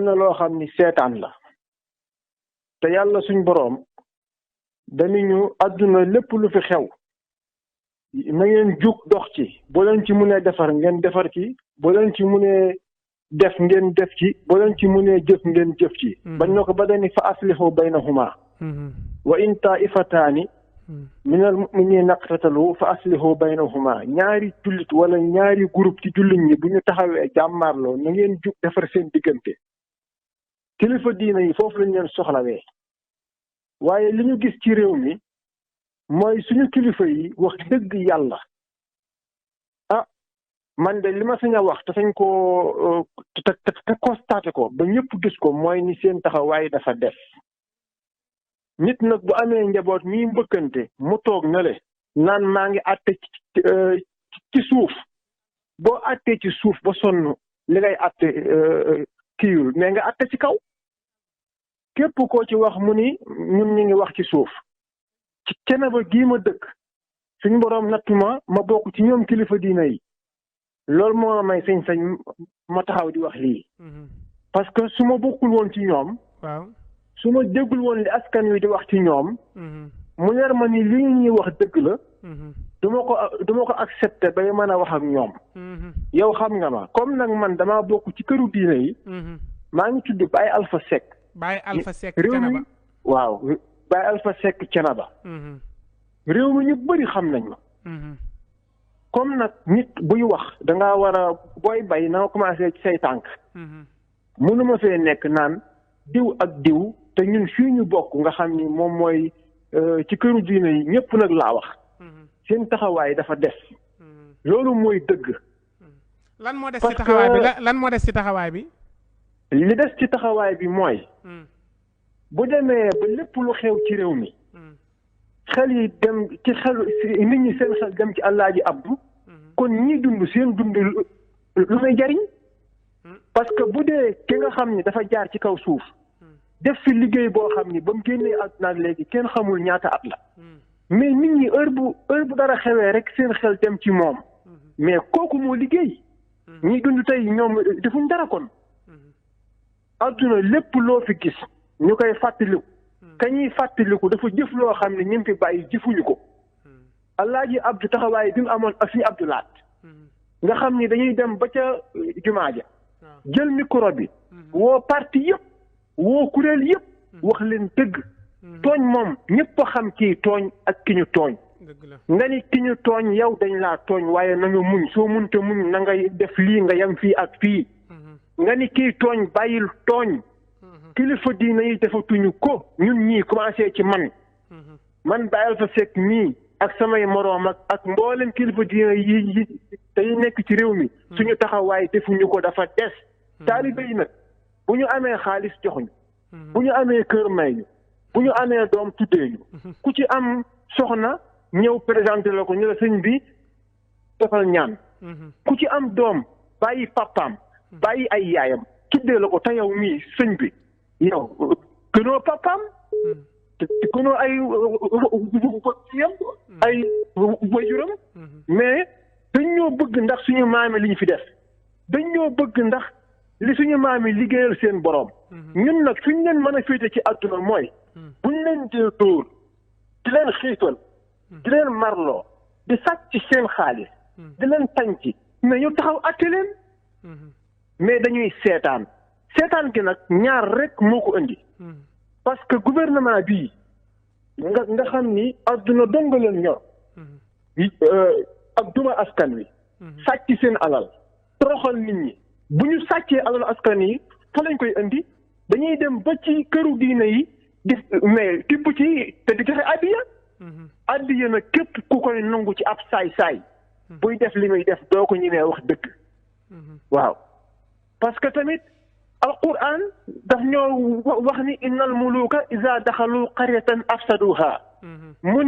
na loo xam ni seetaan la te yàlla suñ boroom dañu àdduna lépp lu fi xew na ngeen jug dox ci boo leen ci mënee defar ngeen defar ci boo leen ci mënee def ngeen def ci boo leen ci mënee jëf ngeen jëf ci bañ na ko ba dani fa aslihu baynahuma wa in taifataani minal mu'miniina iqtatalu fa aslihu baynahuma ñaari jullit wala ñaari groupe ci jullit ñi bu ñu taxawee jàmmaarloo na ngeen jug defar seen diggante kilifa diina yi foofu lañ leen soxlawee waaye li ñu gis ci réew mi mooy suñu kilifa yi wax dëgg yàlla man de li ma sañ a wax te sañ koo te constaté ko ba ñëpp gis ko mooy ni seen taxawaay dafa des nit nag bu amee njaboot mi mbëkkante mu toog na le naan maa ngi àtte ci suuf boo àttee ci suuf ba sonn li ngay àtte kiiwul mais nga àtte ci kaw képp koo ci wax mu ni ñun ñu ngi wax ci suuf ci Thiénaba gii ma dëkk suñu boroom nattuma ma bokk ci ñoom kilifa diina yi loolu moo may sañ-sañ ma taxaw di wax lii parce que su ma bokkul woon ci ñoom waaw su ma déggul woon li askan wi di wax ci ñoom mu leer ma ni li ñuy wax dëgg la duma ko accepté bay mën a wax ak ñoom yow xam nga ma comme nag man damaa bokk ci këru diine yi maa ngi tudd Baye Alpha Seck Baye Alpha Seck réew mi waaw Baye Alpha Seck Thiénaba réew mi ñu bëri xam nañ ma comme nag nit buy wax dangaa war a booy bay na nga commencé ci say tànk mënuma fee nekk naan diw ak diw te ñun fii ñu bokk nga xam ni moom mooy ci këru diine yi ñëpp nag laa wax seen taxawaay dafa des loolu mooy dëgg lan moo des ci taxawaay bi lan moo des ci taxawaay bi li des ci taxawaay bi mooy bu demee ba lépp lu xew ci réew mi xel yi dem ci xelu nit ñi seen xel dem ci Alaaji Abdu kon ñii dund seen dund lu may jariñ parce que bu dee ki nga xam ni dafa jaar ci kaw suuf def fi liggéey boo xam ni ba mu génnee àdduna ak léegi kenn xamul ñaata at la mais nit ñi heure bu dara xewee rek seen xel dem ci moom mais kooku moo liggéey ñi dund tey ñoom defuñ dara kon àdduna lépp loo fi gis ñu koy fàttaliku ka ñuy fàttaliku dafa jëf loo xam ne ñi fi bàyyi jëfuñu ko Alaaji Abdu taxawaay bi mu amoon ak suñu Abdu Laat nga xam ni dañuy dem ba ca jumaa ja jël micro bi woo parti yëpp woo kuréel yëpp wax leen dëgg tooñ moom ñëpp a xam kii tooñ ak ki ñu tooñ nga ni ki ñu tooñ yow dañ laa tooñ waaye na nga muñ soo munte muñ na ngay def lii nga yem fii ak fii nga ni kii tooñ bàyyil tooñ kilifa diina yi defatuñu ko ñun ñii commencé ci man Baye Alpha Seck mii ak samay moroom ak mboolem kilifa diina yi tey nekk ci réew mi suñu taxawaay defuñu ko dafa des taalibe yi nag bu ñu amee xaalis joxuñu bu ñu amee kër may ñu bu ñu amee doom tuddee ñu ku ci am soxna ñëw présenté la ko ñu la sëñ bi defal ñaan ku ci am doom bàyyi papaam bàyyi ay yaayam tuddee la ko te yow mii sëñ bi yow gënoo papaam te gënoo ay ay wajuram mais dañ ñoo bëgg ndax suñu maami li ñu fi def dañ ñoo bëgg ndax li suñu maami liggéeyal seen boroom ñun nag suñ leen mën a féete ci àdduna mooy buñ leen dee dóor di leen xiifal di leen marloo di sàcc seen xaalis di leen tànc mais ñu taxaw àtte leen mais dañuy seetaan gi nag ñaar rek moo ko indi parce que gouvernement bii nga xam ni àdduna dong leen ñor ak duma askan wi sàcc seen alal toroxal nit ñi bu ñu sàccee alal askan yi fa lañ koy indi dañuy dem ba ci këru diine yi di mais tibb ci te di joxe addiya nag képp ku koy nangu ci ab saay-saay buy def li muy def doo ko ñemee wax dëgg waaw parce que tamit alquran daf ñoo wax ni innal muluka iza daxalu qaryatan afsaduha mu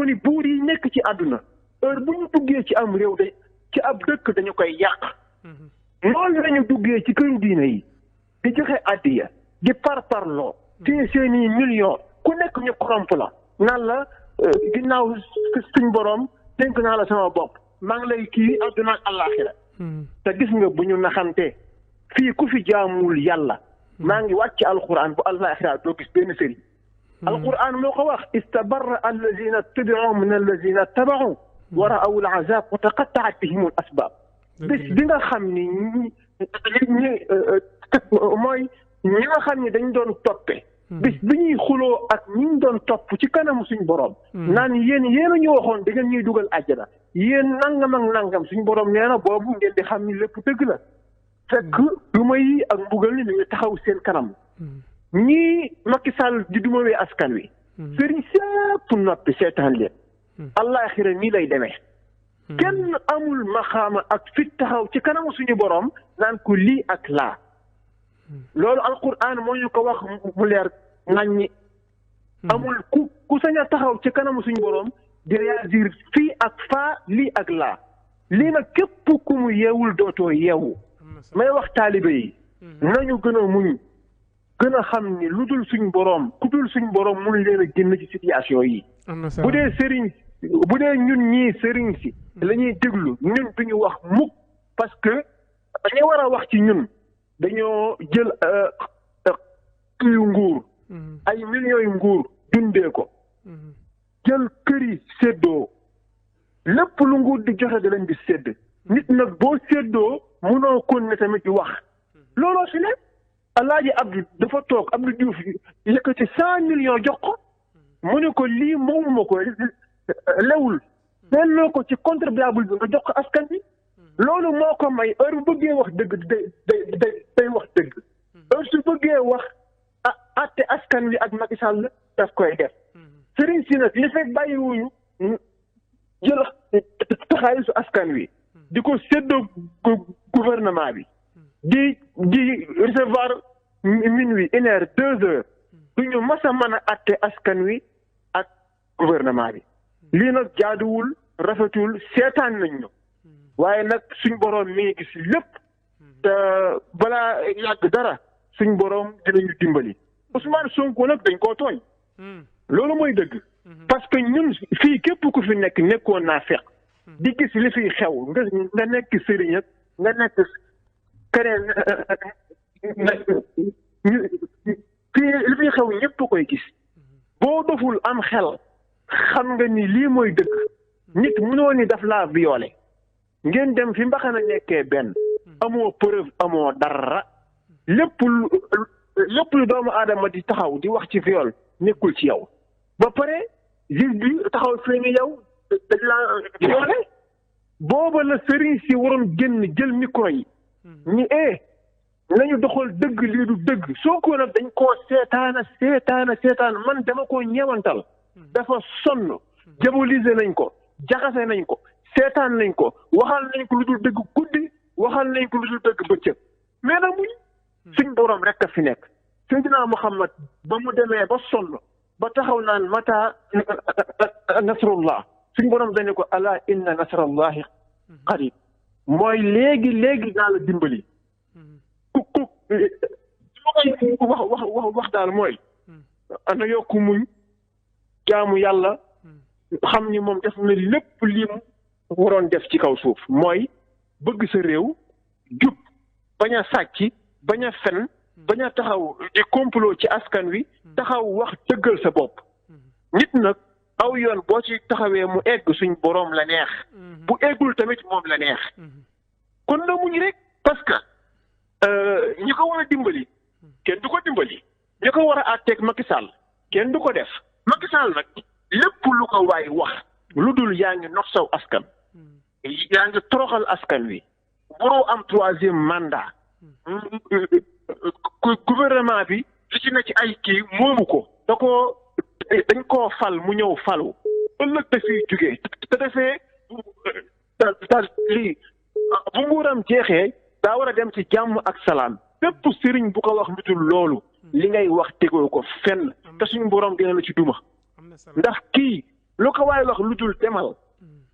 ni buur yi nekk ci àdduna heure bu ñu duggee ci am réew de ci ab dëkk dañu koy yàq loolu lañu duggee ci këru diine yi di joxe addiya di parparloo téye seeni million ku nekk ñu corrompe la naan la ginnaaw suñ boroom dénk naa la sama bopp maa ngi lay kii àdduna ak àllaaxira te gis nga bu ñu naxantee fii ku fi jaamul yàlla maa ngi wàcc alquran bu àllaaxira doo gis benn sëriñ alquran moo ko wax istabarra allazina tubiu min allazina tabaau wa raaw al azab wa taqattaat bihim al asbab bis bi nga xam ni mooy ñi nga xam ni dañ doon toppe bis bi ñuy xuloo ak ñi ñu doon topp ci kanamu suñ borom naan yéen a ñu waxoon da ngeen ñuy dugal àjjana yéen nangam ak nangam suñ borom nee na boobu ngeen di xam ni lépp dëgg la fekk duma yi ak mbugal ni ñu taxaw seen kanam ñii Macky Sall di dumawee askan wi sëriñ sépp noppi seetaan leen allaaxira nii lay demee kenn amul maxaama ak fit taxaw ci kanamu suñu borom naan ko lii ak laa loolu alquran moo ñu ko wax mu leer naññi amul ku sañ a taxaw ci kanamu suñu borom di réagir fii ak faa lii ak laa lii nag képp ku mu yeewul dootoo yeewu may wax taalibe yi nañu gën a muñ gën a xam ni lu dul suñ boroom ku dul suñ boroom mun leen a génn ci situation yi bu dee sëriñ bu dee ñun ñii sëriñ si la ñuy déglu ñun duñu wax mukk parce que dañu war a wax ci ñun dañoo jël yu nguur ay millions yu nguur dundee ko jël kër yi séddoo lépp lu nguur di joxe da leen di sédd nit nag boo séddoo munoo kon ne tamit di wax looloo si ne Alaaji Abdou dafa toog Abdou Diouf yëkkati 100 millions jox ko mu ne ko lii moomuma ko lewul delloo ko ci contribuable bi nga jox ko askan bi loolu moo ko may heure bu bëggee wax dëgg day wax dëgg heure su bëggee wax atte askan wi ak Macky Sall daf koy def sëriñ si nag li fekk bàyyiwuñu jël taxaalisu askan wi di ko séddoo gouvernement bi di recevoir minuit 1 heure 2 heures duñu mas a mën a atte askan wi ak gouvernement bi lii nag jaaduwul rafetul seetaan nañ ñu waaye nag suñ boroom mi ngi gis lépp te balaa yàgg dara suñ boroom dinañu dimbali Ousmane Sonko nag dañ koo tooñ loolu mooy dëgg parce que ñun fii képp ku fi nekkoon naa fekk di gis li fiy xew nga nekk sëriñ ak nga nekk keneen fii li fiy xew ñëpp koy gis boo doful am xel xam nga ni lii mooy dëgg nit mënoo ni daf laa violé ngeen dem fi mbaxana nekkee benn amoo preuve amoo dara lépp lu doomu aadama di taxaw di wax ci viol nekkul ci yow ba pare juge bi taxaw fii ni yow dañ laa violé booba la sëriñ si waroon génn jël micro yi ñi nañu doxal dëgg lii du dëgg soo ko nag dañ koo seetaana man dama koo ñeewantal dafa sonn diaboliser nañ ko jaxase nañ ko seetaan nañ ko waxal nañ ko lu dul dëgg guddi waxal nañ ko lu dul dëgg bëccëg mais nag muñ suñ boroom rek a fi nekk Seydina Muhammad ba mu demee ba sonn ba taxaw naan mata nasrullah suñ boroom dañu ko ala inna nasrallahi qarib mooy léegi naa la dimbali ku wax daal mooy ana yokku muñ jaamu yàlla xam ni moom def na lépp li mu waroon def ci kaw suuf mooy bëgg sa réew jub bañ a sàcc bañ a fen bañ a taxaw di complot ci askan wi taxaw wax dëggal sa bopp nit nag aw yoon boo ci taxawee mu egg suñ boroom la neex bu eggul tamit moom la neex kon na muñ rek parce que ñi ko war a dimbali kenn du ko dimbali ñi ko war a àtteeg Macky Sall kenn du ko def Macky Sall nag lépp lu ko waay wax lu dul yaa ngi not saw askan yaa ngi toroxal askan wi waroo am 3e mandat gouvernement bi li ci ne ci ay kii moomu ko dañ koo fal mu ñëw falu ëllëg dafiy jugee te defee lii bu nguuram jeexee daa war a dem ci jàmm ak salaam bépp sëriñ bu ko wax lu dul loolu li ngay wax tegoo ko fenn te suñu borom dina la ci duma ndax kii lu ko waaye wax lu dul demal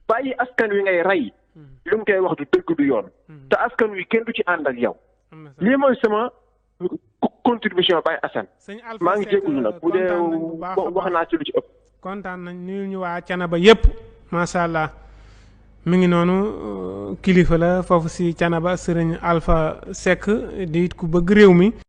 bàyyi askan wi ngay rey lu mu koy wax du dëgg du yoon te askan wi kenn du ci ànd ak yow lii mooy sama contribution Baye Assane maa ngi jégalu nag bu dee wax naa ci lu ci ëpp kontaan nañ nuyu ñu waa Thiénaba yépp macha allah mi ngi noonu kilifa la foofu si Thiénaba Serigne Alpha Seck di ku bëgg réew mi.